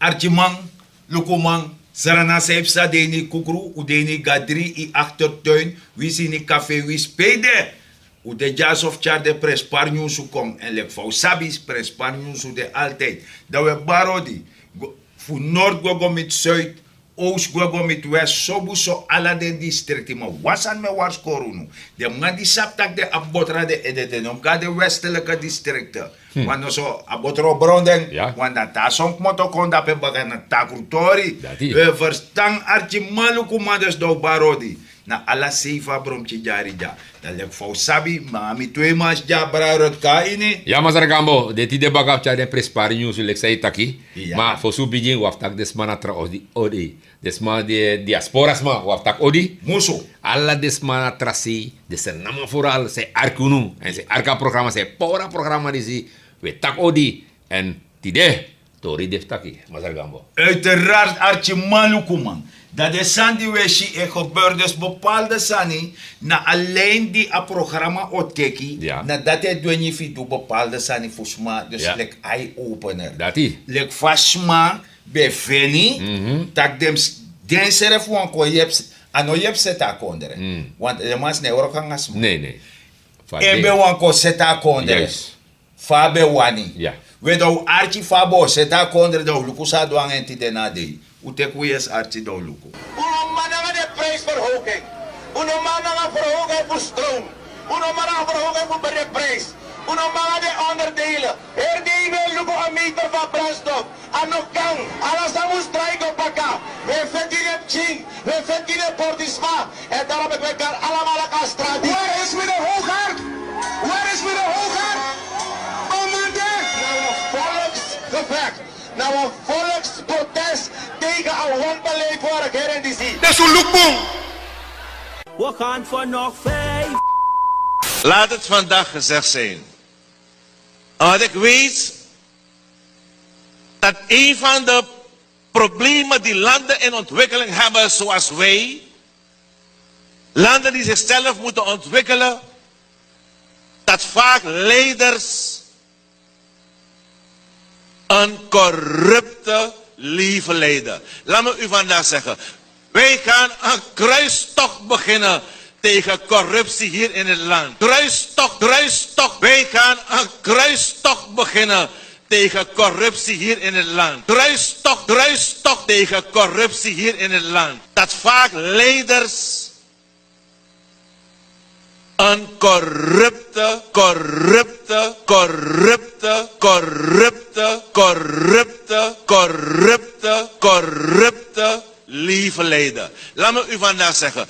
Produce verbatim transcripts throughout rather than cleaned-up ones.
Arkiman, lukuman, srana san yu psa de ini yu kukru, un de ini yu gadri, yu aktertuin, winsi ini yu kafe, winsi pe yu de. Un de dyaso fu tyari den prenspari nyunsu kon, èn leki fa un sabi, prenspari nyunsu de altijdi. Dan un e bari odi, fu nord gwe go miti suid, ows gwe go miti west, sobu so ala den distrikti. Ma wan sani mi e warskori unu, den man di sabi tak' den abi botra den ede, den no mus go na den westelike distrikti. Wan noso a botro bron den, wan dan te a son kmoto kon dape baka na takru tori. Un e ferstan? Arkiman, lukuman, dus dan un bari odi na ala sei fu a bron pikin dyari dya. Dan leki fa un sabi, ma mi tweeman si dya, bra rot kon na ini. Ya, masra Gambo, den tide baka fu tyari den prenspari nyunsu leki san yu taki. Ma fosi un bigin, un abi taki den sma na tra odi, odi. Den sma di e diaspora sma, un abi taki odi. Musu. Ala den sma na tra sei, den sranaman foral, san e arki unu èn san e arki a programa, san e pori a programa disi, un e taki odi. Èn tide tori de fu taki, masra Gambo. Uiteraard, arkiman, lukuman, dan den sani di un e si e gebeur, dus bepaalde sani na a lijn di a programa o teki, na dati e dwengi fu yu du bepaalde sani fu sma, dus leki eye-opener. Dati leki fa sma ben feni tak' den mus, densrefi wan kon yepi, a no yepi seti a kondre. Want den man si na e wroko nanga sma. Nei, nei. Fa en ben wani kon seti a kondre fa a ben wani. We, dan un arki fa a ben o seti a kondre, dan un luku san a du nanga en tide na a dei. Un teki un yesi arki, dan un luku. Un no man nanga den prijsverhoging. Un no man nanga verhoging fu stroom. Un no man nanga verhoging fu bere prijs. Un no man nanga den onderdelen. Heri dei wi e luku a meter fu a brandstof. A no kan. Ala sani mus drai go baka. Wi e feti gi den pikin, wi e feti gi den portisma. Èn daarom meki wi e kari alamala kon na strati. Waar is meneer Hoogaard? Waar is meneer Hoogaard? Commandant! Na wan volksgevecht, na wan volksprotest tegen a wanbeleid fu a regering disi. Dus un luku bun. We gaan voor nog vijf. Laat het vandaag gezegd zijn. Omdat ik weet dat een van de problemen die landen in ontwikkeling hebben, zoals wij, landen die zichzelf moeten ontwikkelen, dat vaak leiders een corrupte leven leiden. Laat me u vandaag zeggen, wij gaan een kruistocht beginnen tegen corruptie hier in het land. Kruistocht, kruistocht. Wij gaan een kruistocht beginnen tegen corruptie hier in het land. Kruistocht, kruistocht tegen corruptie hier in het land. Dat vaak leiders een corrupte, corrupte, corrupte, corrupte, corrupte, corrupte, corrupte leven leiden. Laat me u vandaag zeggen,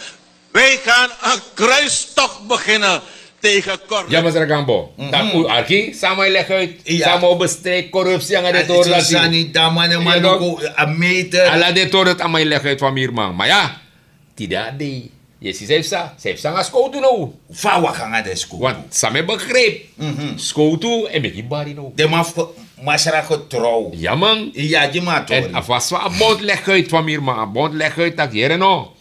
wij gaan een kruistocht beginnen tegen corruptie. Ya, masra Gambo. Dan un arki san a man e leg uit. San a man o bestrijd, corruptie nanga den tori dati. Sani, dan man e man luku a meter. Ala den tori dati a man e leg uit, famiri man. Ma ya, tide a dei, yu e si san yu psa, san yu psa nanga skowtu now. Fa a waka nanga den skowtu? Want san mi e begrijp, skowtu e meki bari now. Den man fu masra Getrouw. Ya man. Ya, gi mi a tori. Èn a fasi fa a bond leg uit, famiri man, a bond leg uit tak' yere no,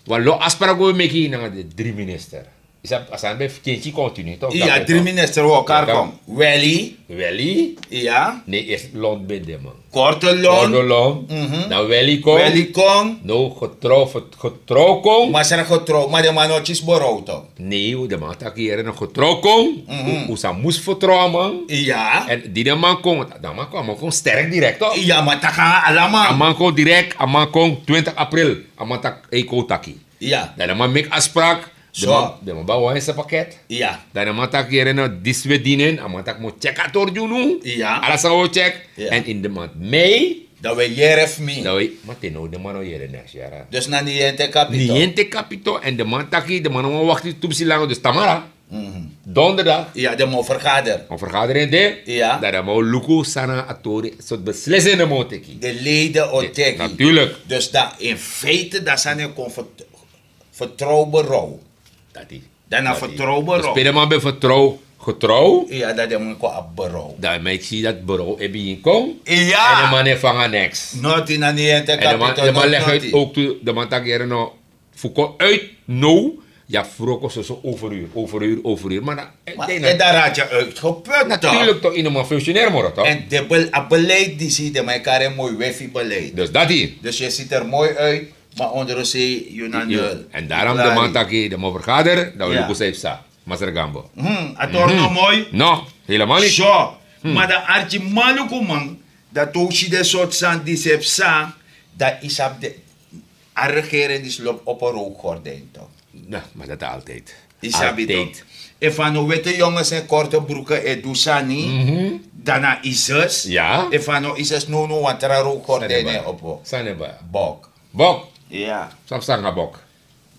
wan lo afspraak un e meki nanga den dri minister. Yu sabi a sani ben fu kenki continu tok. Ya, dri minister waka kon. Welly. Welly. Ya. Ne, eerst Lond ben de man. Korte Lon. Korte Lon. Dan Welly kon. Welly kon. No, Getrouw, Getrouw kon. Masra Getrouw, ma den man no kisi berouw tok. Ne, den man taki yere no, Getrouw kon. Un sa mus vertrouw a man. Ya. Èn di den man kon, dan man kon, a man kon sterk direct tok. Ya, man taki nanga ala man. A man kon direct, a man kon twintig april. A man taki, ei, kon taki. Ya. Dan den man meki afspraak. Den man, den man bai wan ese paket. Ya. Dan den man taki yere no, disi we dini en, a man taki mi o check a tori gi unu. Ya. Ala san un o check. Ya. Èn ini de maand mei, dan un e yere fu mi. Dan un e, ma te now den man no yere neks yara. Dus na ni yen teki kapito. Ni yen teki kapito, èn den man taki, den man no wani wakti tu pisi langa, dus tamara. Donderdag. Ya, den man o vergader. O vergadering de. Ya. Dan den man o luku san na a tori, sortu beslissing den man o teki. De leden o teki. Natuurlijk. Dus dan in feite dan sani e kon vert-, vertrouwberouw. Dati. Dan na vertrouwberouw. Dus pe den man ben vertrouw, Getrouw. Ya, dan den man kon abi berouw. Dan man e si dati berouw e bigin kon. Ya. Èn den man e fanga neks. Noti, na ni yen teki kapito. Èn den man, den man leg uit ook tu, den man taki yere no, fu kon uit now, Ya froko soso overuur, overuur, overuur. Maar na, maar en daar had je uitgeput, toch? Natuurlijk toch, in een functionair moro, toch? En de bel-, a beleid die zie, de man kare mooi wifi beleid. Dus dat hier. Dus je ziet er mooi uit, maar onder de zee, je na nul. En daarom de man taki, de man vergader, dat we luku safe sa. Masra Gambo. Hmm, a tori no mooi? No, helemaal niet. So, maar dan arki maluku man, dat ook si de soort san die se psa, dat is op de, a regering die slop op een rookgordijn, toch? No, maar dat altijd. Isabi toch? Efu a no witte jongens en korte broeken e du sani, dan na isis. Ja. Efu a no isis, no, no, want tra rookgordijn e opo. Saneba. Bok. Bok. Ja. Sap sanga bok.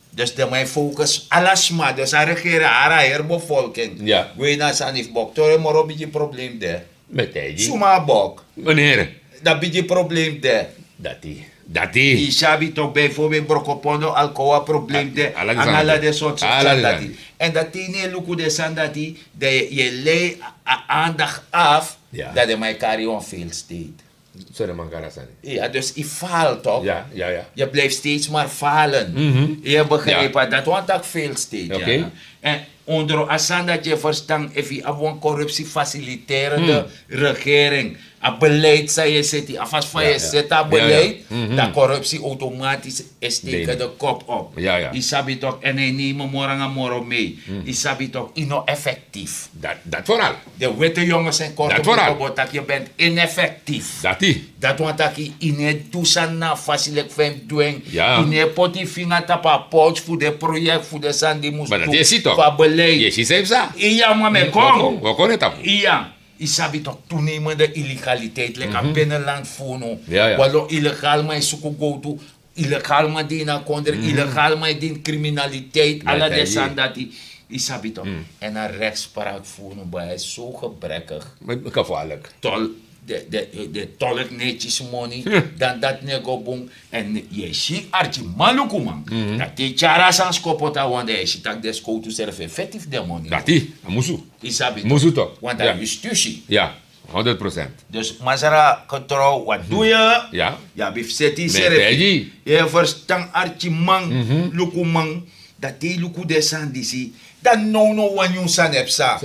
Dus de man focus ala sma, dus a regering, a heri bevolking. Ja. Gwe na sani fu bok. Tori moro bigi probleem de. Met hij die. Suma bok. Meneer. Dat bigi probleem de. Dati. Dati. Isabi toch bijvoorbeeld Brokopondo, Alcoa probleem de. Ala de soort san dati. En dat tini e luku de san dati, dat je, je lei a, a aandacht af, ja, dat de man kari on failed state. Sorry, man kara sani. Ja, dus je faalt toch? Ja, ja, ja. Je blijft steeds maar falen. Mhm. Je begrijpt, ja, dat want ik veel steeds. Oké. Ja. En onder a san dat je verstaan, efu a wan corruptie faciliterende regering, a beleid sa je zit, a vast van je zit, a beleid, dat corruptie automatisch is tegen de kop op. Ja, ja. Isabi toch, en hij nemen moranga moro mee. Isabi toch, ino effect. Dat, dat vooral. De witte jongens en korte broeken, dat vooral. Dat je bent ineffectief. Dati. Dat want dat je in het toestand na vastelijk vindt dwing. Ja. In het potifinga tapa pouch voor de project, voor de san die moest doen. Maar dat is het toch? Voor beleid. Je ziet zelf sa. Ja, maar me kom. We kon het af. Ja. Isabi toch toenemende illegaliteit, lekker binnenland voor no. Ja, ja. Walo illegaal, maar je zoekt go to illegaal man de ini a kondre, illegaal man de ini criminaliteit, ala den sani dati, yu sabi toch. En a rechtspraak fu unu, bai, is zo gebrekkig. Gevaarlijk. Tol, de, de, de tolk netjes money, dan dat nego bun. En yu e si arki maluku man, dan te tyari a sani skopo taawan, dan yu e si tak' den skowtu srefi e feti fu den money. Dati, a musu. Yu sabi toch. Musu toch. Want a justitie. Ja. Honderd procent. Dus masra Getrouw, wat doe je? Ja. Yu abi fu seti yusrefi. Yu e ferstan, arkiman, lukuman, dati yu luku den sani disi. Dan now no wan nyun sani e psa.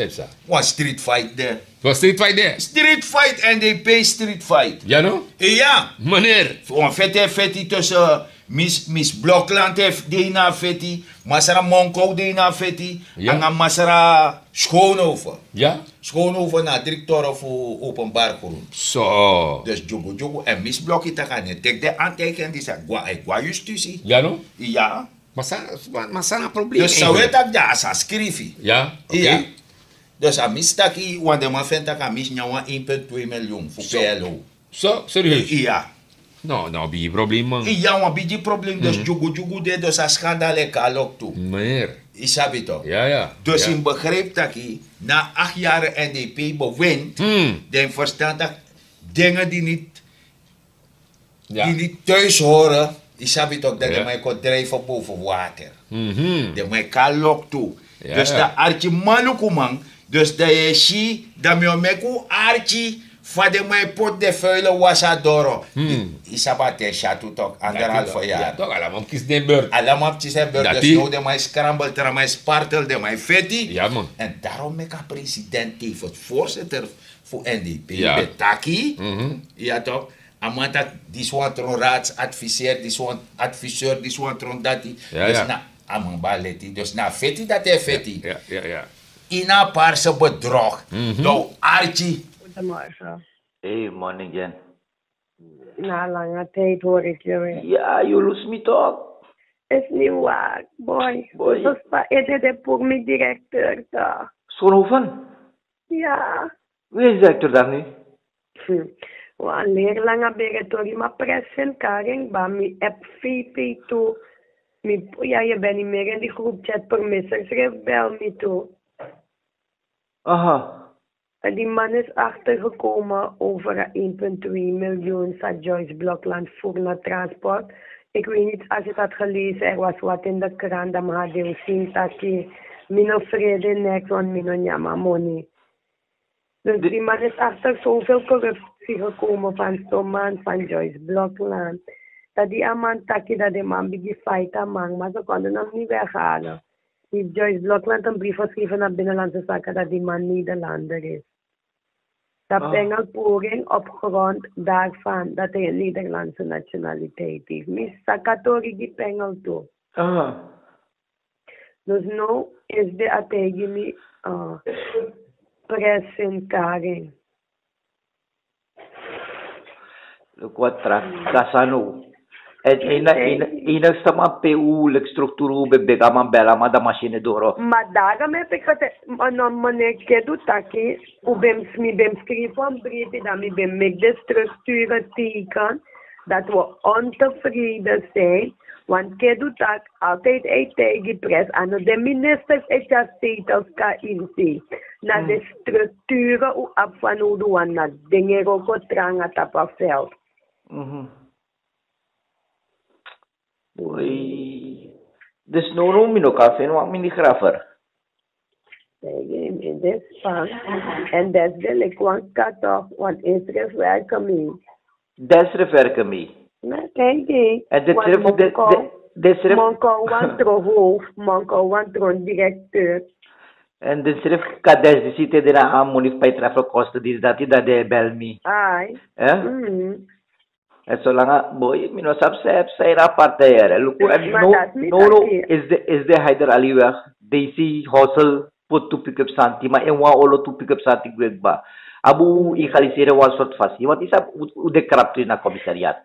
Wan street fight de. Wan street fight de. Street fight, N D P street fight. Ya no? Ya. Meneer. Wan feti e feti tussen Miss, Miss Blokland de ini a feti, masra Monko de ini a feti, nanga masra Schoonhoven. Ya. Schoonhoven na a direkteur fu openbaar grond. So. Dus dyugu dyugu, en Miss Blokland taki a no e teki den anteiken disi, a e gwe na justitie. Ya no? Ya. Masra, masra na probleem. Dus san wi e taki dya, a san skrifi. Ya, oké. Ya. Dus a Miss taki, wan den man feni taki a Miss nyan wan één punt twee miljoen fu P L O. So, serieus? Ya. No, no, bigi probleem man. Ya, wan bigi probleem, dus dyugu dyugu de, dus a skandal e kon na loktu. Meneer. Yu sabi toch? Ya, ya. Dus yu begrijp taki na acht jaren N D P bewind, den ferstan taki dingen die niet, die niet thuis horen, yu sabi toch, dat den man e kon drijven boven water. Den man e kon na loktu. Dus dan arki maluku man, dus dan yu e si, dan mi o meki un arki fa den man e poti den fuile wasi na doro. Yu sabi a ten syatu toch, anderhalve yari. Toch, ala man mus kisi den beurt. Ala man mus kisi den beurt, dus now den man e scramble, tra man e spartel, den man e feti. Ya man. En daarom meki a president tevens voorzitter fu N D P ben taki. Ya toch. A man taki disi wan tron raadsadviseur, disi wan adviseur, disi wan tron dati. Dus na a man ben leti, dus na a feti dati e feti. Ini a parse bedrog. Now arki. Goedemorgen. Hey, morning, Jen. Na lange tijd hoor ik je weer. Ja, je lust me toch? Is niet waar, boy. Boy. Dus pa, ede de pur mi directeur toch. Schoonhoven? Ja. Wie is directeur daar nu? Hm. Wan leri langa bere tori, ma president Karing, ba mi app V P tu. Mi, ja, je bent niet meer in die groepchat, permisser schrijft bel me toe. Aha. En die man is achtergekomen over een punt twee miljoen sa Joyce Blokland voer na transport. Ik weet niet als je het had gelezen, er was wat in de krant, dan had je gezien dat je mi no frede niks, want mi no nyan a money. Dus die man is achter zoveel corruptie gekomen van Stoman, van Joyce Blokland. Dat die a man taki dat de man bigi fight a man, maar ze konden hem niet weghalen. Heeft Joyce Blokland een brief geschreven naar Binnenlandse Zaken dat die man Nederlander is. Dat Pengel Poring op grond daarvan dat hij een Nederlandse nationaliteit heeft. Mi saka tori gi Pengel tu. Dus no is de ategi mi, uh, presentering. Luku a tra, trasanu. En ina ina ina sama pe u leki strukturu u ben begi a man bela man da masini e doro. Ma dara mi e peki fete, no, mane kedu taki u ben mi ben skrifi wan brifi dan mi ben meki de strukturu teiken dat we ontevreden zijn. Want kedu taki altijd e taigi pres ano de ministers e tyari setels kan insi na de strukturu u abi fanowdu wan na dingeri o kon tranga tapu a veld. Dus no no mi no kan feni wan minigrafer. Taigi mi de span. En dati de leki wan katof want en srefi werken mi. Dati srefi werken mi. Taigi en dati srefi de srefi. Mon kon wan tron hof, mon kon wan tron direkteur. En dati srefi kan dati disi te de na a moni fu pai trafelkosten disi dati dan den e bel mi. Ai. En solanga boi mi no sabi san e psa ini a partij yere luku en no no no is de is de haider ali weg. Desi hosel poti tu piki fu santi ma en wan olo tu piki fu santi gwe kba. A bun un egaliseri en wan sortu fasi want yu sabi un de krabtu ini a komisariat.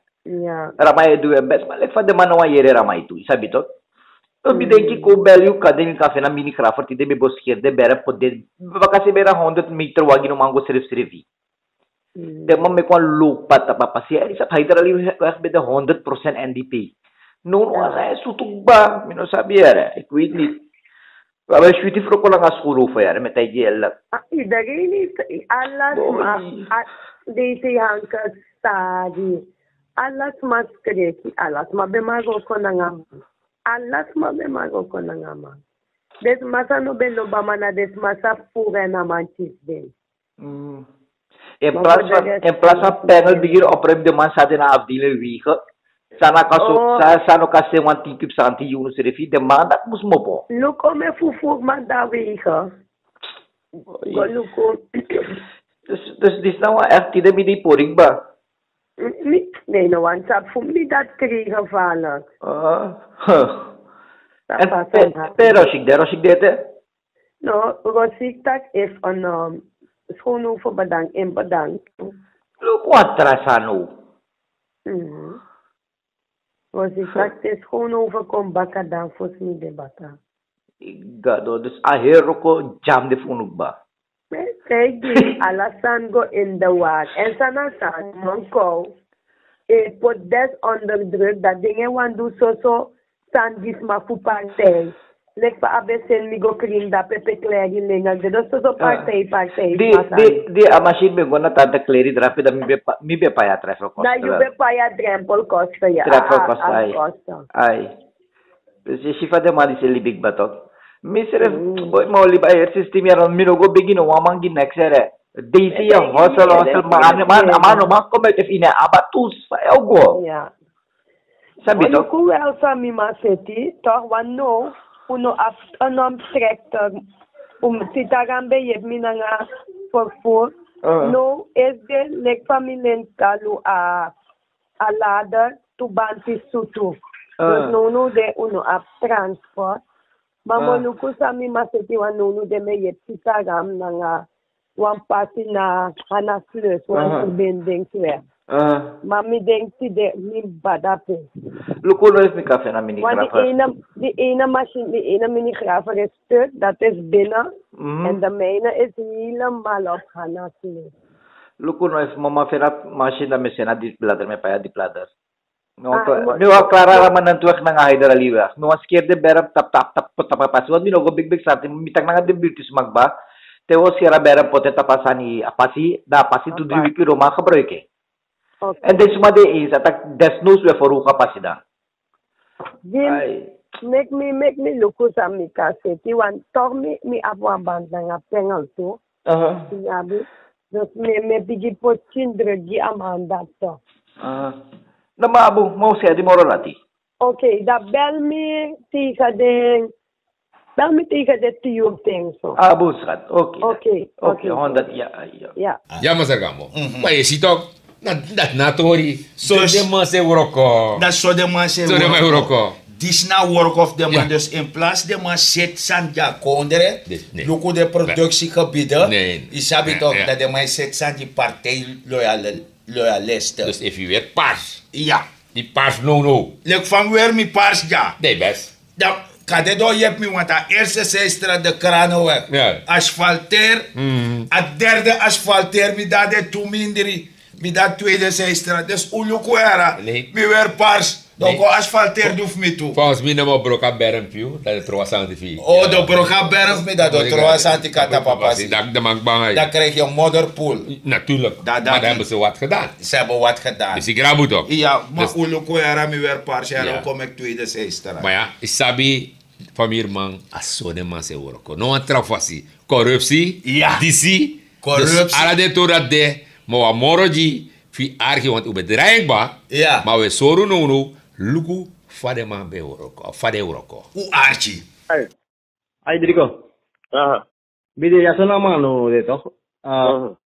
Rama e du en besi ma leki fa den man no wani yere rama e du yu sabi toki. Mi denki kon beli un kan den mi kan feni a mini grafer tide mi boskeri den bere poti den. Bakase bere a honderd meter wagi no man go srefsrefi. Den man meki wan low pad tapu a pasi en yu sabi haider ali weg ben de honderd procent n d p. No no a san e sutu kba mi no sabi yere eki weti niti. Wi abi e switi froko nanga skuru fu yere mi e taigi yu elek. Idereni ala sma. Desi hanka sari ala sma skreki ala sma ben mari o kon nanga man. Ala sma ben mari o kon nanga man. Den sma sa no ben lobi a man na den sma sa furu en na man kisi den. In plaats van in plaats van panel bigin oprem de man sa de na afdeling wegen. Sana kaso sa no kasi wan tin kip santi yunu srefi de man dat mus mopo. Luko me fufur man da wegen. Go luko. Dus dus dis na wan echt tide mi di porik ba. Mi nee no wan sap fu mi dat kri gevaarlijk. En pe rosik de rosik de te. No, Rosik tak is een um, schoonhoven bedankt en bedankt. Look wat trasano. Mm. Rosik tak is schoonhoven kom baka dan voor smi de baka. Ik ga door dus a heel roko jam de funukba. Kijk die, ala san go in de war. En sana san, manko. E put des onder druk, dat dingen wan doet zo zo. San gi sma fu partij. Leki fa a ben seni mi go krin dape pe kleri lenga gede soso partij partij. Di a masin ben go na tanta kleri drape dan mi ben pai a trefel kosten. Na yu ben pai a drempel kosten ya. Trefel kosten ai. Ai. Dus yu si fa den man disi e libi kba tok. Mi srefi boi mi o libi a heri sistem ya dan mi no go begi no wan man gi neks here. Deisi yu hosel hosel ma a man no man kon meti efu ini a aba tus fa yu o go. Sabi toch? Wan luku wel san mi man seti toch wan no. Un no abi een omstrekter. Un sitaran ben yepi mi nanga vervoer. No esi de leki fa mi len talu a a lader tu banti sutu. Dus no no de un no abi transport. Ma mi o luku san mi man seti wan no no de mi e yepi sitaran nanga wan pasi na hana sleus wan tu ben denki we. Ma mi denki tide mi bada pe. Luku no esi mi kan feni a mini grafer. Di ene masin di ene mini grafer is stuk dat is binnen. En de mijne is helemaal op hana sleus. Luku no esi mama feni a masin dan mi seni a diplader mi e pai a diplader. Mi wan klara ramanantu wek nanga haider ali wek mi wan skeri den bere tap tap tap tap a pasi want mi no go bigi bigi sati mi taki nanga den birti sma kba. Te wi o skeri a bere poti en tapu a sani a pasi dan a pasi tu dri wiki wi no man gebruiki en. En den sma de eens a taki desnoods wi e ferwruk a pasi dan. Din, meki mi meki mi luku san mi kan seti want tok mi mi abi wan band nanga pengel tu. Yu abi. Dus mi e mi e bigin poti kindre gi a man dati so. Na ma abi un mi o sedi moro dati. Okei, dan bel mi tegen den. Dan mi tegen de tio ten so. Abu schat, oké. Oké, oké, oké. Honderd, ja, ja. Ja. Ja, masra Gambo. Mhm. Maar je ziet ook, dat, dat na tori, so dus, de man se wroko. Dat so de man se wroko. Disi na work of de man. Ja. Dus in plaats de man zit san dya kondre, luku de productiegebieden. Nee. Isabi toch, dat de man zit san die partij loyale-, loyalisten. Dus if you wear pars. Ja. Die pars no no. Lek van weer mi pars dya. Nee, best. Dan kan de door yep mi, want a eerste zijstraat de Kranenweg. Ja. Asfalteer. Mhm. A derde asfalteer mi dat de tu mindri. Mi dat tweede zijstraat. Dus uluku era. Nee. Mi weer pars. Dan kon asfalteer du fu mi tu. Volgens mi no mo broka berm piu. Dat de troa santi fi. Oh, de broka berm mi dat de troa santi kata papa si. Dat de man bang. Dan krijg je modderpoel. Natuurlijk. Maar dan hebben ze wat gedaan. Ze hebben wat gedaan. Dus ik rabu toch. Ja, maar uluku era mi weer pars era kom ik tweede zijstraat. Maar ja, isabi famiriman, a so den man se wroko. No wan tra fasi. Korupsi, disi. Dus ala den tori dati de, ma wan moro gi fu arki, want un ben drai en kba. Ma un e sori unu now, luku fa den man ben wroko, fa den wroko. Un arki. Ai. Ai, Driko. Aha. Mi de ya so na man no de toch. Aha.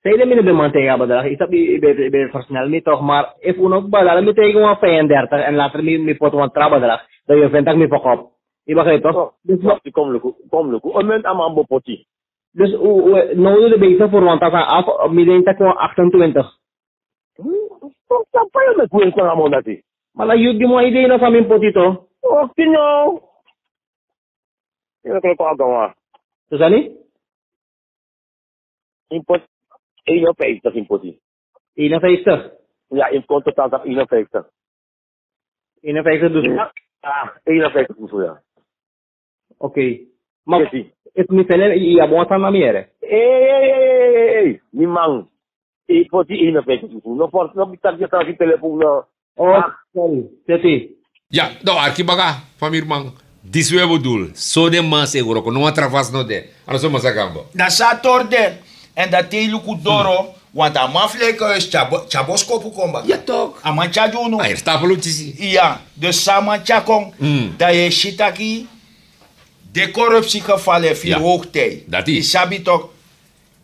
Sanede mi no ben man taigi a bedrag, yu sabi, yu ben, yu ben versnel mi toch, maar efu un no bedal mi taigi wan vijfendertig en later mi, mi poti wan tra bedrag, dan yu o feni tak' mi fokop. Yu begrijp toch? Oh, dus wacht, kom luku, kom luku. Omeni a man bo poti. Dus u, u, now yu de bezig fu wan tasa af, mi denki tak' wan achtentwintig. Hmm, san pai yu meki weri nanga a man dati? Ma na yu gi mi wan idee no san mi poti toch. Oh, kino. Yu no kon kon a gawa. So sani? Import eenenvijftig import. Eenenvijftig? Ja, in kon totaal dat eenenvijftig. Eenenvijftig dus? Ja, ah, eenenvijftig dus, ja. Oké. Maar is niet veel, je hebt wat aan meer. Hey, hey, hey, hey, hey, hey. Die man. Import eenenvijftig dus. No, voor, no, dat je kan die telefoon, no. Oh, sorry. Teti. Ya, dan arki baka, famiriman. Disi we bedoel. So den man se wroko. No wan tra fasi no de. A no so masra Gambo. Dan san a tori de. En dan te yu luku doro, want a man fu Lekehuis tyari bo-, tyari boskopu kon baka. Ya toch. A man tyari gi unu. A heri stapel un kisi. Ya, dus san a man tyari kon. Mm. Dan yu e si taki den korupsiegevallen e firi hoogtij. Dati. Yu sabi toch.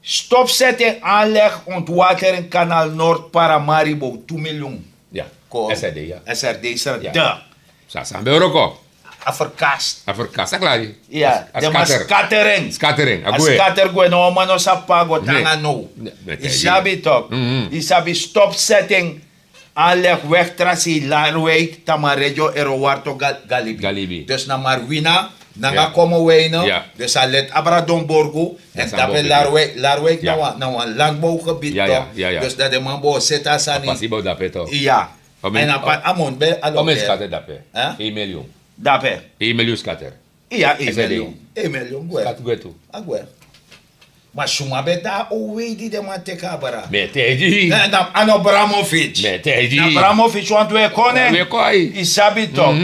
Stopzetting aanleg ontwatering kanaal Noord Paramaribo, tu miljoen. Ya, S R D, ya. S R D, S R D. San, san ben wroko. A verkast. A verkast, a klari. Ya, a den man scattering. Scattering, a gwe. A scatter gwe, no wan man no sabi pe a go te nanga now. Yu sabi toch. Yu sabi stopzetting. Aanleg wegtrasi Larwijk, Tamaregio, Erowarto, Gal-, Galibi. Galibi. Dus na Marwina, nanga Komowijnen. Dus a let abra Domborgu. En dape Larwijk, Larwijk na wan, na wan landbouwgebied toch. Dus dat de man bo seti a sani. A pasi bo dape toch. Ya. En a pa-, a man ben a lo. Omen scatter dape. Een miljoen. Dape. Een miljoen scatter. Iya, een miljoen. Een miljoen gwe. Skat gwe tu. A gwe. Ma suma ben de a owei di den man teki abra? Mi e taigi yu. Na, na, a no Bramovic. Mi e taigi yu. Na Bramovic want we kon. We kon. Yu sabi toch.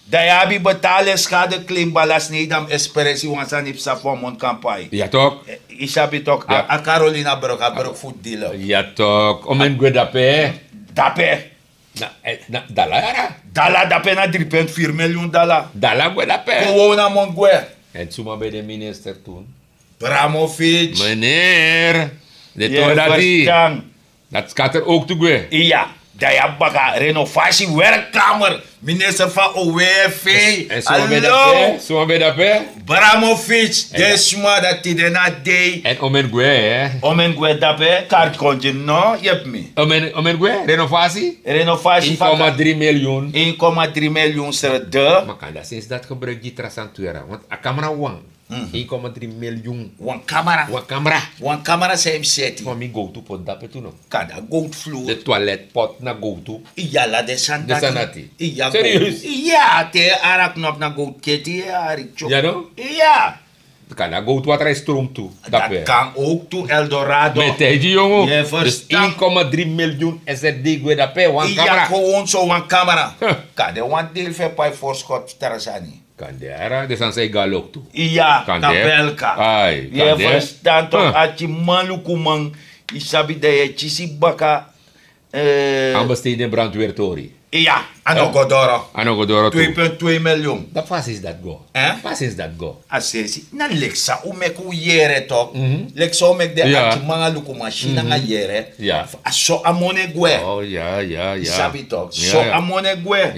Dan yu abi betalen schade claim balas, nee, dan expressie wan sani psa fu a mond kan pai. Ya toch. Yu sabi toch. A, a Carolina brok, a brok fu dealer. Ya toch. Omen gwe dape. Dape. Na, eh, na, dala yara. Dala dape na drie punt vier miljoen dala. Dala gwe dape. Gewoon a man gwe. En suma ben de minister toen? Bramovic. Meneer, de tori dati. Dat scatter ook te gwe. Iya, dan yu abi baka renovatie werkkamer. Minister van O W F. En suma ben dape? Suma ben dape? Bramovic, den sma dati den na dei. En omen gwe, hè? Omen gwe dape, kari konti no, yepi mi. Omen, omen gwe, renovatie? Renovatie van één komma drie miljoen. Één komma drie miljoen serde. Ma kande sinds dat gebruik gi tra sani tu yara, want a kamera wan. Één komma drie miljoen. Wan kamera. Wan kamera. Wan kamera san yu mus seti. Ma mi gowtu poti dape tu no. Kande a gowtu vloer. De toiletpot na gowtu. Iya, ala den sani dati. Serieus? Iya, te yu hari a knop na gowtu keti, yu hari tyo. Ya no? Iya. Kande a gowtu watra e stroom tu. Dape. Dat kan ook tu, Eldorado. Mi e taigi yu yongu. Dus één komma drie miljoen S R D gwe dape, wan kamera. Iya, gewoon so wan kamera. Kande wan deel fu e pai voorschot tra sani. Kande yara, den sani san e go na loktu. Iya, kande. Kabelka. Ai, kande. Yu e ferstan toch, ati man luku man, yu sabi dan yu e kisi baka, eh, aanbesteden brandweertoren. Iya. A no go doro. A no go doro tu. Twee punt twee miljoen. Dan fa sinsi dati go? Fa sinsi dati go? A sensi na leki san un meki un yere tok. Leki san un meki den arkiman a luku masina nanga yere. A so a moni e gwe. Sabi tok so a moni e gwe.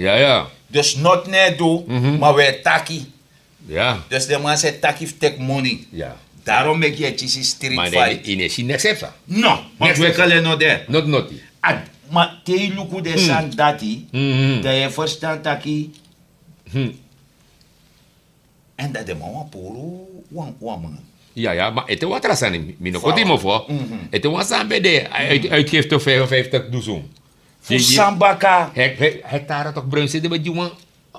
Dus noti no e du, ma un e taki. Dus den man sa e taki fu teki moni. Darom meki yu e kisi street fight. Yu no e si neks epsa. No. Ontwikkel en no de. Noti noti. Ma te yu luku den sani dati, dan yu e ferstan taki. Èn dati den man wani puru wan man. Ya ya ma ete wan tra sani mi no koti yu mofo. Ete wan sani ben de a uitgifte vijfenvijftig dusun. Fu san baka? Hektare tok bruin sede ben gi wan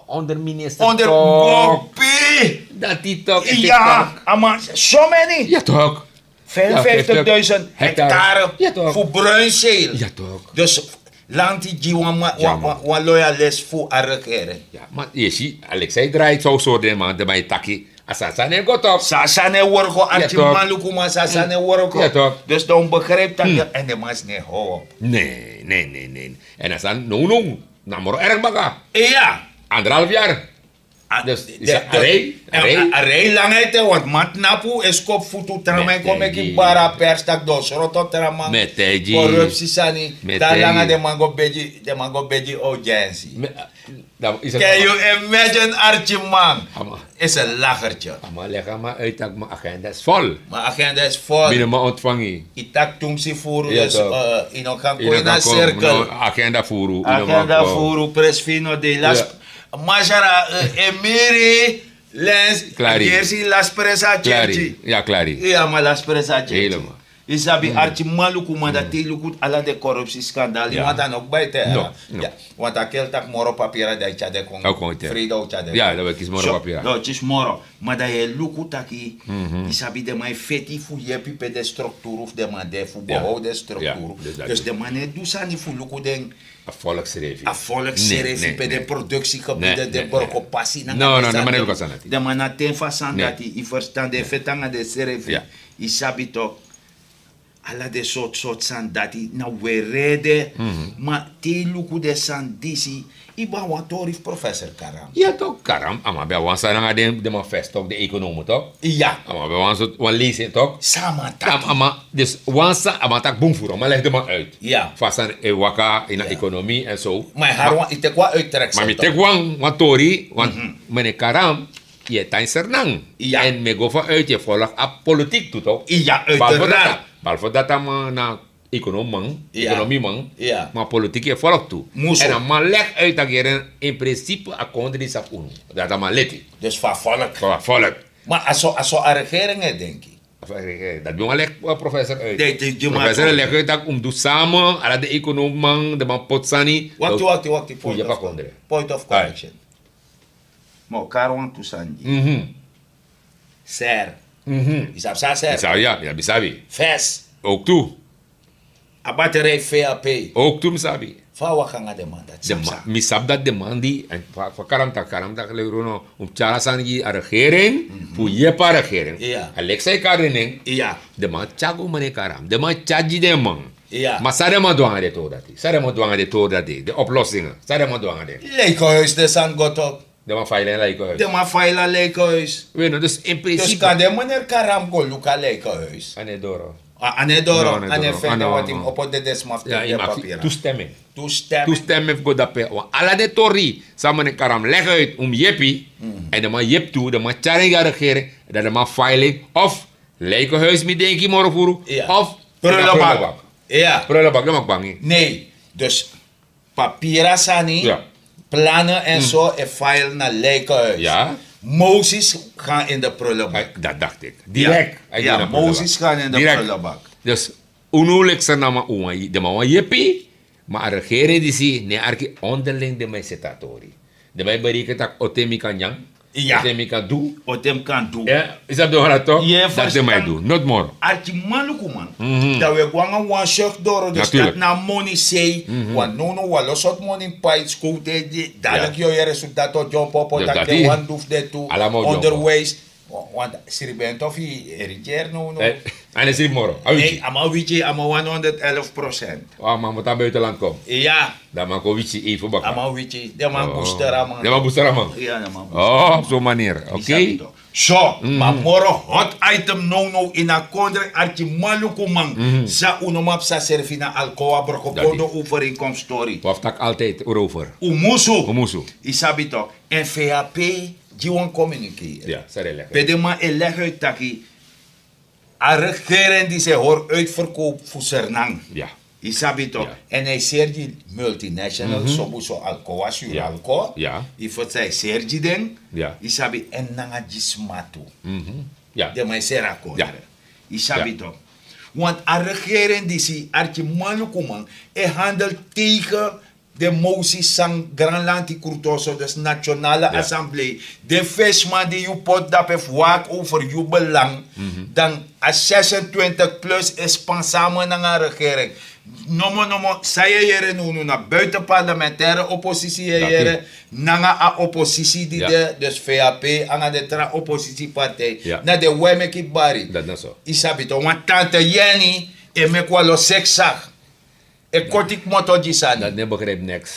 onder minister. Onder gopi. Dati tok. Ya. A man so many. Ya tok. Vijfenvijftigduizend hektare fu bruin seel. Dus lanti gi wan loyalist fu a regering. Ma yu e si alexei draait so so den man den man e taki. A sasa no e go tok. Sasa no e worko arkiman lukuman sasa no e worko. Dus dan un begrijp taki en den man si no e how op. Ne ne ne ne. En a sani no no. Na moro erg baka. Iya. Anderhalf yari. Dus a rei a rei langa ete want man tnapu e skop futu traman e kon meki bara pers tak' don sroto traman. Korupsi sani. Dan langa den man go begi den man go begi audiensi. Ken yu imagine arkiman? Is en lagertye. A man legi a man uit tak' man agenda is vol. Man agenda is vol. Mi no man ontfangi. Yu taki tumsi furu dus yu no kan kon ini a cirkel. Agenda furu. Agenda furu pres fu yu no de yu lasi. Masara, emiri, lens, gersi lasi pres a kerki. Ya klari. Ya man lasi pres a kerki. Yu sabi arkiman lukuman dati yu luku ala den korupsi skandal yu wanta no kba ete. Want a kel taki moro papira dan yu tyari den kon. Frida o tyari den kon. Dan wi kisi moro papira. Dan wi kisi moro. Ma dan yu e luku taki yu sabi den man e feti fu yepi pe den strukturu fu den man de fu behow den strukturu. Dus den man no e du sani fu luku den. A volk srefi pe den produksi gebieden den broko pasi nanga den sani. Den man na ten fu a sani dati yu ferstan den e feti nanga den srefi. Yu sabi tok. Ala den sortu sortu sani dati na werede. Ma te yu luku den sani disi yu ban wan tori fu professor karam. Ya tok karam a man ben a wan sani nanga den man fes tok den ekonomu tok. Ya a man ben a wan sortu wan lesi en tok. Sama taki a man dus wan sani a man taki bun furu a man legi den man uit. Fu a sani e waka ini a ekonomi en so. Ma yu teki wan uittreksel ma mi teki wan tori want mene karam. Yu e tan ini sernan. Èn mi e go fa uit yu e folok a politik tu tok. Balfo dati a man na ekonomiman. Ekonomiman. Ma politik yu e folok tu. Èn a man legi uit tak' yere in prinsipe a kondri sabi unu. Dati a man leti. Dus fu a folok. Ma a so a regering e denki. Dati ben wan legi professor uit professor e legi uit tak' un mus du sama ala den ekonomiman den man poti sani. Wakti wakti wakti point of connection. Ma o kari wantu sani gi yu. Ser. Yu sabi san a ser? Ya mi sabi. Fes. Owktu. A baterij vap. Owktu mi sabi. Fa a waka nanga den man dati? Mi sabi dati den man di fa karam taki karam taki leki runo un mus tyari a sani gi a regering. Fu yepi a regering. A leki san yu kari den nen. Den man tyari go mane karam den man tyari gi den man. Ma san den man du nanga den tori dati san den man du nanga den tori dati den oplosingen san den man du nanga den. Leikohuis den sani go tok. Den man faila en leikohuis. Den man faila leikohuis. We no dus in prinsipe kan den meneer karam go luku a leikohuis. A no e doro. A no e doro a no e fende wanti mi opo dede sma fu teki den papira. Tu stem en. Tu stem en fu go dape wan ala den tori san meneer karam legi uit un mus yepi. Èn den man yepi tu den man tyari en gi a regering dan den man faila en of leikohuis mi denki moro furu of prulebak. Prulebak den man kbangi. Nei. Dus papira sani, plannen en so e file na leikehuis. Moses gaan in de prullenbak. Dat dacht ik direk. Moses gaan in de prullenbak. Dus unu lekser na man un wan den man wan yepi. Ma a regering disi ne arki onderling den man e seti a tori. Den man e bereken tak' ote mi kan nyan. Ote mi kan du. Ote mi kan du. Yu sabi den wan na tok? Dati den man e du noti moro. Arkiman lukuman. Dan wi e go nanga wan suk doro dus dati na a moni sei. Wan nownow wan lo sortu moni mus pai skowtu ede. Dadelijk yu o yere suk dati o dyompo opo dati den wan du fu den tu. Onderwijs. Want sribi en tofi, e regeer no no. Ane sribi moro a wiki. A man wiki a man wan honderd elf procent. A man mota buitenland kom. Ya. Dan man kon wiki even baka. A man wiki den man booster a man. Den man booster a man. Ya den man booster a man. So manier. Oké. So ma moro hot item no no ini a kondre arki man luku man. San un no man psa serfi na alcoa brokopondo overeenkomst tori. Wi abi taki altijd erover. Un musu. Un musu. Yu sabi tok. En vap gi wan communiqué. Pe den man e leg uit taki a regering disi e hori uitverkoop fu Sernang. Yu sabi tok. En a e seri gi multinational sobu so alcoa suralco. Yu fersa a e seri gi den. Yu sabi en nanga gi sma tu. Den man e seri a kondre. Yu sabi tok. Want a regering disi arki man luku man e handel tegen den mosi san granlanti krutoso dus nationale assemblee. Den fesi man di yu poti dape fu waki over yu belang, dan a zesentwintig plus e span samen nanga a regering. Nomo nomo san yu e yere nownu na buiten parlementaire oppositie yu e yere nanga a oppositie di de dus vap nanga den tra oppositiepartij. Na den wi e meki bari. Yu sabi tok wan tante yeni e meki wan lo seksak. E koti kmoto gi sani. Dati no e begrijpi niks.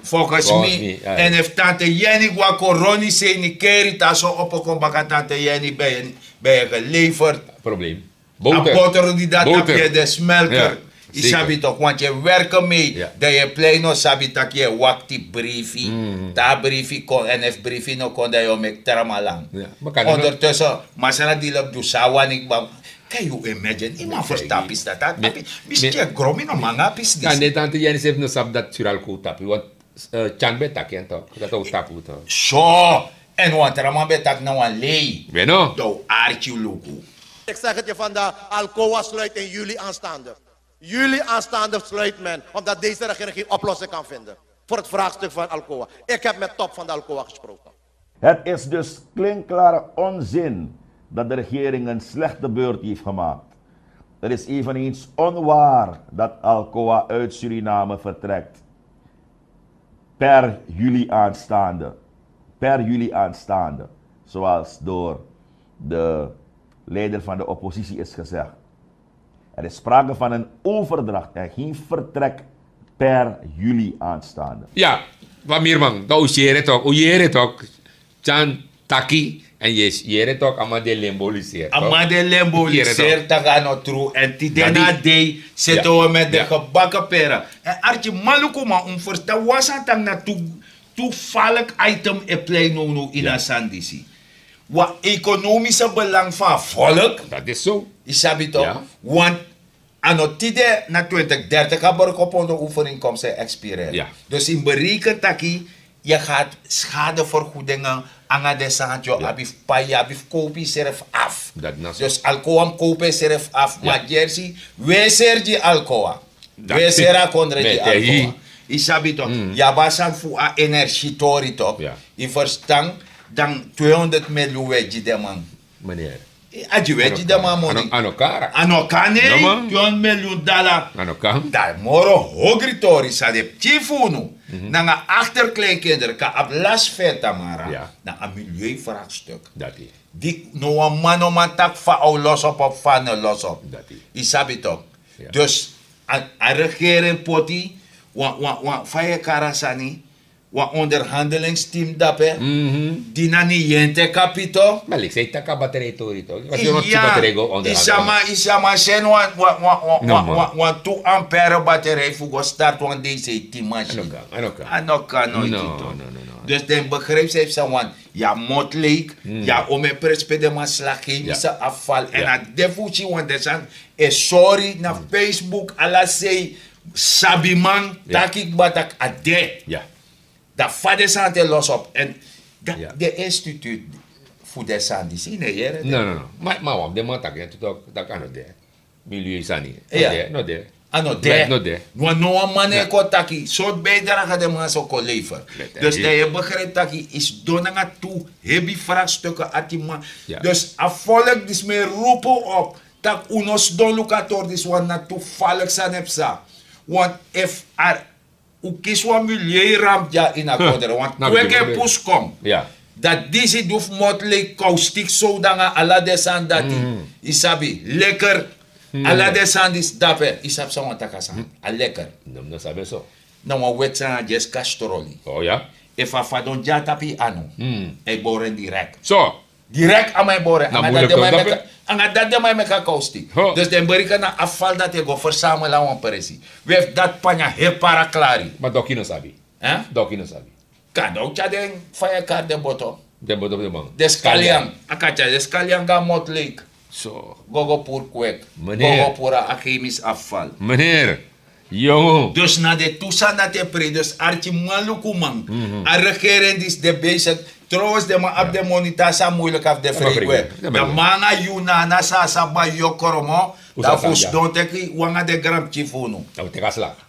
Volgens mi. En efu tante yeni go a koroni seni keri taso opo kon baka tante yeni ben yu geleverd. Problem. A botro di dati api e de smelter. Yu sabi tok want yu e werke mei dan yu e plei no sabi tak' yu e wakti brifi. Te a brifi kon èn efu brifi no kon dan yu o meki tramalan. Ondertussen masra di lobi du san a wani kba. Kan yu imagine yu man ferstapi sdati a tapi. Mi skin e gron mi no man nanga a pisi disi. Kan den tante yeni seri no sabi dati suralco tapu yu want tyan ben taki en tok dati o tapu tok. So èn wan tra man ben taki na wan lei. Weno dan o arki yu luku. Ik zeg het je vandaag, alcoa sluit in juli aanstaande. Juli aanstaande sluit men omdat deze regering geen oplossing kan vinden voor het vraagstuk van alcoa. Ik heb met top van de alcoa gesproken. Het is dus klinkklare onzin dat de regering een slechte beurt heeft gemaakt. Het is eveneens onwaar dat alcoa uit Suriname vertrekt per juli aanstaande. Per juli aanstaande, zoals door de leider van de oppositie is gezegd. Er is sprake van een overdracht en geen vertrek per juli aanstaande. Ya, famiri man dan un si yere tok un yere tok. Tyan taki en yere tok a man di e lembo liseri. A man di e lembo liseri taki a no tru en tide na a dei sete we met den gebake pere. En arki man luku man un ferstan wan sani taki na tu falk item e plei nownow ini a sani disi. Wan ekonomise belang fu a volk. Dati is so. Yu sabi tok. Want a no tide na twintig dertig a borgopondo overeenkomst e expireri. Dus yu mus bereken taki yu gati skadevergoedingen nanga den sani dati yu abi fu pai yu abi fu kowpu yusrefi afu. Dus alcoa mus kowpu yusrefi afu ma gersi wi e seri gi alcoa. Wi e seri a kondre gi alcoa. Yu sabi tok. Yu abi a sani fu a energitori tok. Yu ferstan? Dan tweehonderd miljoen wi e gi den man. A gi wi e gi den man moni. A no kan ne. Tweehonderd miljoen dala. A no kan. Dan moro hogri tori san den pikin fu unu nanga akterkleinkindri kan abi lasi fu en tamara. Na a milieuvraagstuk. Di no wan man no man taki fa a o losi op of fa a no losi op. Yu sabi tok. Dus a regering poti wan wan wan fa yu e kari a sani wan onderhandelingsteam dape. Di na ni yente kapito. Ma leki san yu taki a baterij tori tok yu si a man yu si a man seni wan wan wan wan tu ampere baterij fu go start wan dc ti machine. A no kan noiti tok. Dus den begrijpi san yu fu san wan yu abi motleik yu abi omen prinsipe den man slaghemise afval èn a de fu un si wan den sani e sori na facebook ala sei sabiman taki kba tak' a de. Dan fa den sani te losi op èn den instituut fu den sani disi yu no e yere. No no no. Ma wan fu den man taki en tu tok tak' a no de. Milieu sani no de. A no de. No de. Wan no wan man no e kon taki sortu bijdrage den man so kon lever. Dus dan yu e begrijpi tak' yu sidon nanga tu hebi vraagstukken ati man. Dus a volk disi mi e rupu op tak' un no sidon luku a tori disi wan na tu falk sani e psa. Want efu a un kisi wan milieu ramp dya ini a kondre want kweki e pusu kon. Dati disi du fu motlik, kaustik, sowdu nanga ala den sani dati. Yu sabi, leker. Ala den sani disi dape, yu sabi san wan taki a sani a leker. No, mi no sabi en so. Na wan weti sani, a dyesi kastroli. Efu a fadon dya tapu yu anu, a e bori en direk. So, direk a man e bori en. Anga dati den man e meki, anga dati den man e meki a kaustik. Dus den berika na afval dati e go fersamel na wan presi. We fu dati panya heri para klari. Ma doki no sabi. Doki no sabi. Kan dan un tyari den faya kari den boto. Den boto fu den man. Den skalian. A kan tyari den skalian go na motlik. So, go go puru kwek. Go go puru a kemis afval. Meneer, yongu. Dus na den tu sani dati e prei. Dus arkimanlukuman, a regering disi de bezig. Trouwens den man abi den moni, te a sani muilik a fu den freikwek. Dan man nanga yu na a na sasa bai yokromo. Dan fu sidon teki wan nanga den granpikin fu unu.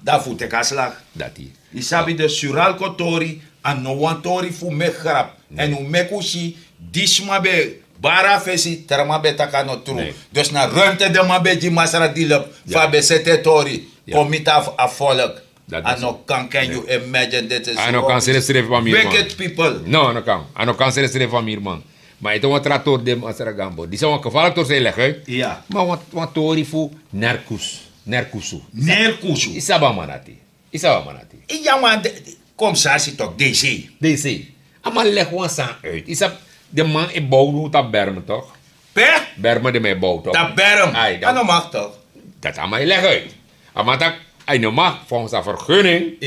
Dan fu teki a slag. Dati. Yu sabi, den suralko tori, a no wan tori fu meki grap. Èn un meki un si, disi man ben bari a fesi, tra man ben taki a no tru. Dus na ruimte den man ben gi Masra Dilep fu a ben seti en tori kon miti a volk. A no kan. Can you imagine? Diti is a no kan srefsrefi famiri man. Wicked people. No, a no kan. A no kan srefsrefi famiri man. Ma ete wan tra tori de Masra Gambo, disi a wan gevaarlijk tori san yu legi uit. Ma wan tori fu nerkus, nerkusu. Nerkusu. Yu sabi a man dati. Yu sabi a man dati. Yu a man, komisarsi tok, DC. DC. A man legi wan sani uit. Yu sabi, den man e bow now tapu Berm tok. Pe? Berm den man e bow tok. Tapu Berm. A no mag tok. Dati a man e legi uit. A man taki a no mag volgens a vergunning.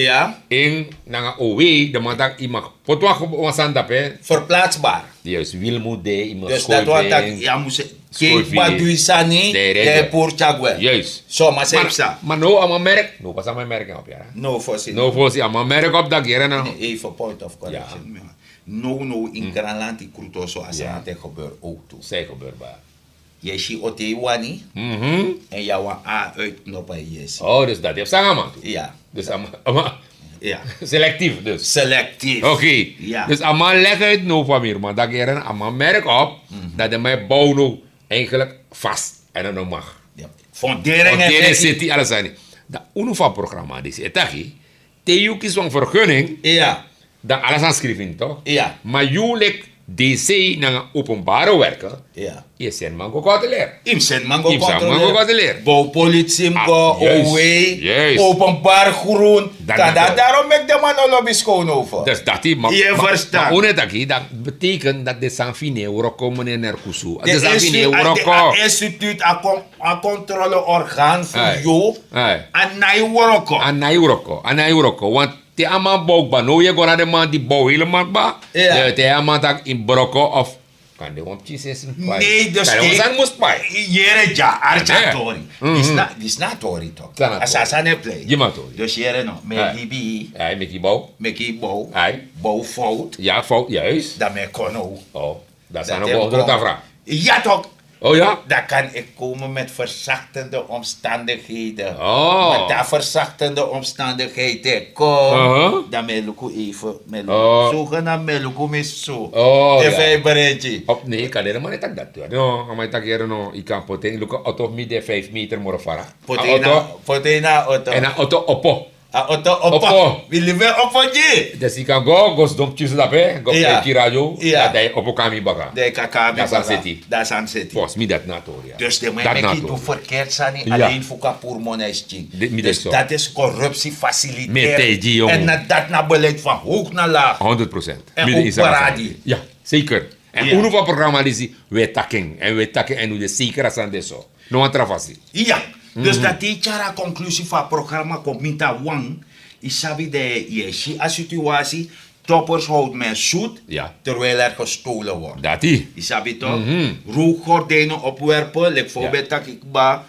En nanga OW den man taki yu mag poti wan sani dape. Verplaatsbaar. Yes, wil mu de, yu mus. Dus dati wan taki yu a mus keki kba du yu sani, yu e puru tyari gwe. Yes. So, ma san yu psa? Ma now a man merk, now pas a man merk en op, yara. Now fosi, now fosi a man merk op dati, yere no. Even point of correction. Now, now in Granlanti, Krutoso, a sani dati e gebeur ook tu. San e gebeur, ba? Yu e si ote yu wani. Èn yu a wan a uit no pai yesi. Oh, dus dati e psa nanga a man tu. Ya. Dus a man, a man. Ya. Selectief dus. Selectief. Oké. Ya. Dus a man legi uit now famiri man, dati yere no, a man merk op dati den man e bow now eigenlijk vast. Èn a no mag. Fundering, fundering, seti, ala sani. Dan unu fu a programma disi e taki, te yu kisi wan vergunning, dan ala sani skrifi ini tok. Ma yu leki DC nanga openbare werken, yu e seni man go kontroleer. Yu mus seni man go kontroleer. Bowpolitie mus go, OW, openbaar groen. Dan dati, daarom meki den man no lobi skown over. Dus dati, ma yu e ferstan. Unu e taki dati betekent dati den sani fu yu no e wroko, meneer Nerkusu. Den sani fu yu no e wroko. A instituut, a kon a controleorgaan fu yu, a no e wroko. A no e wroko, a no e wroko. Want te a man bow kba, now yu e go na den man di bow helemaal kba. Dan yu e taigi a man taki yu mus broko of kan de wan pikin sensi mus pai. Nee, dus kan de wan sani mus pai. Yere dya, arki a tori. Disi na, disi na a tori tok. A sani e plei. Gi mi a tori. Dus yere no, mi e libi. Ai, meki yu bow. Meki yu bow. Ai. Bow fout. Ya, fout, juist. Dan mi e kon now. Oh. Dan san no go hondro tafra. Ya tok. Oh ya? Dan kan ik komen met verzachtende omstandigheden. Oh. Maar dan verzachtende omstandigheden kom. Dan mi e luku even, mi e luku. Zogenaamd mi e luku mi su. Oh, ya. Even breedje. Op, nee, kan de man e taki dati. No, a man e taki yere no, yu kan poti en, luku, auto fu mi de vijf meter moro fara. Poti en na, poti en na auto. En a auto opo. A auto opo. Opo. Wi libi en opo gi. Dus yu kan go, go sidon pikinso dape, go peki radio. Ya. Dan yu opo kon na mi baka. Dan yu kan kon na mi baka. Dan a sani seti. Dan a sani seti. Volgens mi dati na a tori, ya. Dus den man e meki yu du verkeerd sani, alleen fu kan puru moni na yu skin. Dus dati is corruptie faciliteren. Mi e taigi yu. En na dati na beleid van hoog na laag. Honderd procent. En ook paradi. Ya, zeker. En unu fu a programma disi, wi e taki en. En wi e taki en, en wi de zeker a sani de so. No wan tra fasi. Ya. Dus dati e tyari a conclusie fu a programma kon miti a wan. Yu sabi, dan yu e si a situatie, toppers houdt men zoet, terwijl er gestolen wordt. Dati. Yu sabi toch? Rookgordijnen opwerpen, leki fa wi ben taki kba,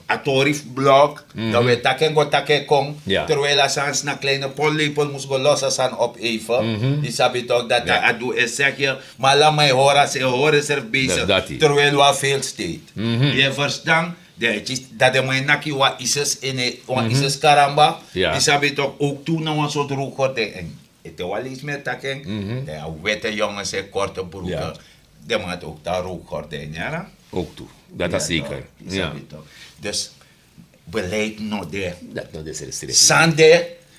a tori fu blok, dan wi e taki en go taki en kon, terwijl a sani na kleine pollepel mus go los a sani op even. Yu sabi toch, dati a du e seki, ma ala man e hori a sani, e hori enzelf bezig, terwijl wi a failed state. Yu e ferstan? Dati den man e naki wan ISIS ini, wan ISIS karamba. Yu sabi toch, ook tu na wan sortu rookgordijn. Ete wan leisi mi e taki en, dan yu a wete jongens e korte broeken. Den man ati ook tan rookgordijn, yara. Ook tu. Dati a zeker. Yu sabi toch. Dus beleid no de. Dati no de srefsrefi. San de,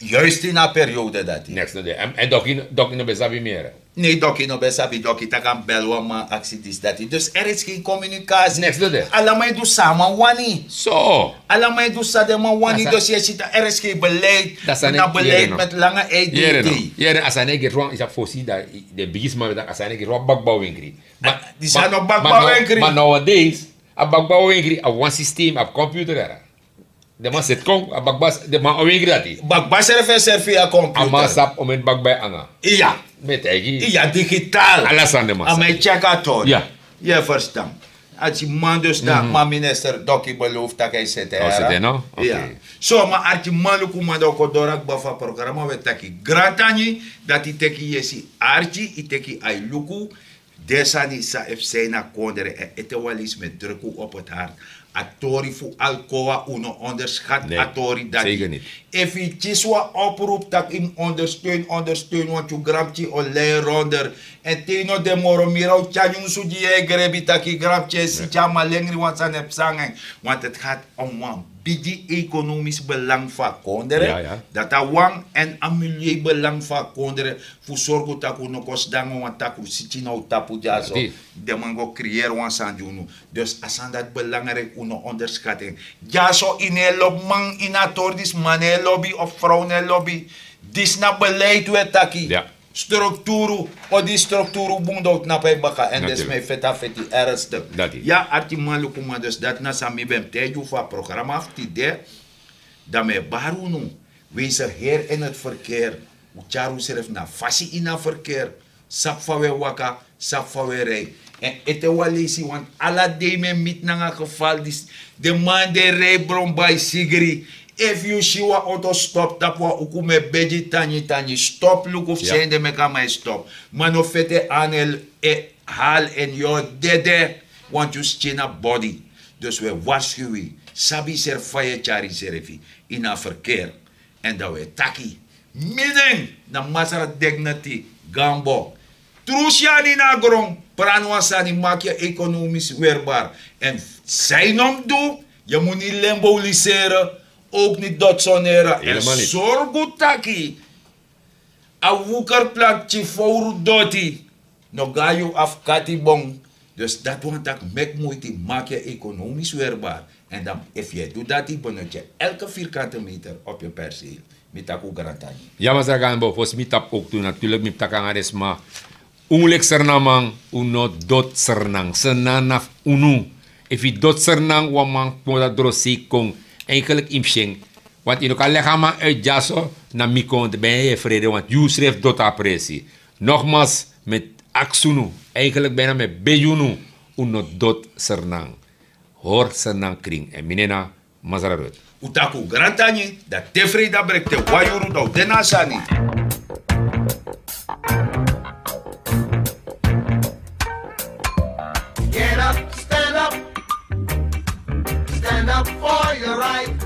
Juist in a periode dati. Neks no de. En doki no ben sabi meri. Nei doki no ben sabi doki taki a mi bel wan man aksi disi dati dus er is gen komunikasi. Neks no de. Ala man e du san a man wani. So. Ala man e du san den man wani dus yu e si taki er is gen beleid. Na beleid met langa ei dei. Yere a sani e geri wan yu sabi fosi dati den bigisma ben taki a sani e geri wan bakba wenkri. Di sani o bakba wenkri. Ma nowadays a bakba wenkri a wan sistem abi computer yara. Den man seti kon a bakba. Den man o wengri dati. Bakba srefi e serfi a komputer. A man sabi omeni bakba e anga. Iya. Mi e taigi yu. Iya digital. Ala sani den man sabi. A man e tyeki a tori. Yu e ferstan? Ati man dus dan man minister doki belofu taki a e seti a yara. So ma arti man luku man dan o kon doro a kba fu a programa we taki grantangi dati yu teki yu yesi arti yu teki a e luku. Den sani san e fu san ini a kondre èn ete wan leisi mi e druk un opo tu hart. A tori fu alkowa un no onderskati a tori dati. Efu yu kisi wan opropu tak' yu mus ondersteun ondersteun wantu yu granpikin o lei ronder. Èn te yu no de moro miri a un tyari nyunsu gi yu e grebi tak' yu granpikin e si tyari malengri wan sani e psa nanga en. Wantu dati gati a wan bigi ekonomis belang fu a kondre. Dati a wan èn a milieu belang fu a kondre. Fu sorgu tak' un no kon sidon nanga wan takru siti na un tapu dyaso. Den man go kriyeri wan sani gi unu. Dus a sani dati belangriki un no onderskati en. Dyaso yu no e lobi man ini a tori disi man no e lobi of frow no e lobi. Disi na beleid un e taki. Strukturu odi strukturu bun dan un tnapu a yu baka èn den sma e feti a feti ernstik. Ya arti man luku man dus dati na san mi ben mus taigi un fu a programa fu tide. Dan mi e bari unu. Wesi heri ini a ferkeri. Un tyari unsrefi na a fasi ini a ferkeri. Sabi fa un e waka, sabi fa un e rei. Èn ete wan leisi wantu ala dei mi e miti nanga gefal disi. Den man di e rei bron bai sigri. Efu yu si wan oto stop tapu wan uku mi e begi tangi tangi stop luku fu sende meki a man e stop. Ma no fete anel e hali èn yu o dede. Wantu yu skin na bodi. Dus un e warskiwi. Sabi yusrefi fa yu e tyari yusrefi ini a ferkeri. Èn dan un e taki mi nen na masra dignity gambo. Tru syani na gron. Prani wan sani maki yu ekonomis werbar. Èn san yu no mus du. Yu mus ni lembolisere. Owk ni dotsonere èn sorgu taki a wukerplanti fowru doti. No go na yu afu kati bon. Dus dati wani tak' meki muiti maki yu ekonomis werbar. Èn dan efu yu e du dati bonoti yu elke virkante meter op yu perseel. Mi taki un grantangi. Ya masra ganbo fosi mi tapu owk tu naturlik mi mus taki nanga den sma. Un mus leki sernan man. Un no doti sernan sernan na fu unu. Efu yu doti sernan wan man kmoto a drosei kon eigenlik yu mus si en. Wantu yu no kan legi a man uit dyaso na mi kon ben yu e frede wantu yu srefi doti a presi. Nogmals mi e aksi unu eigenlik ben na mi e begi unu. Un no doti sernan. Hori sernan krin èn mi nen na masra rut. Un taki un grantangi dan te freida brekte wan yuru dan un de na a sani. Get up, stand up. Stand up for your right.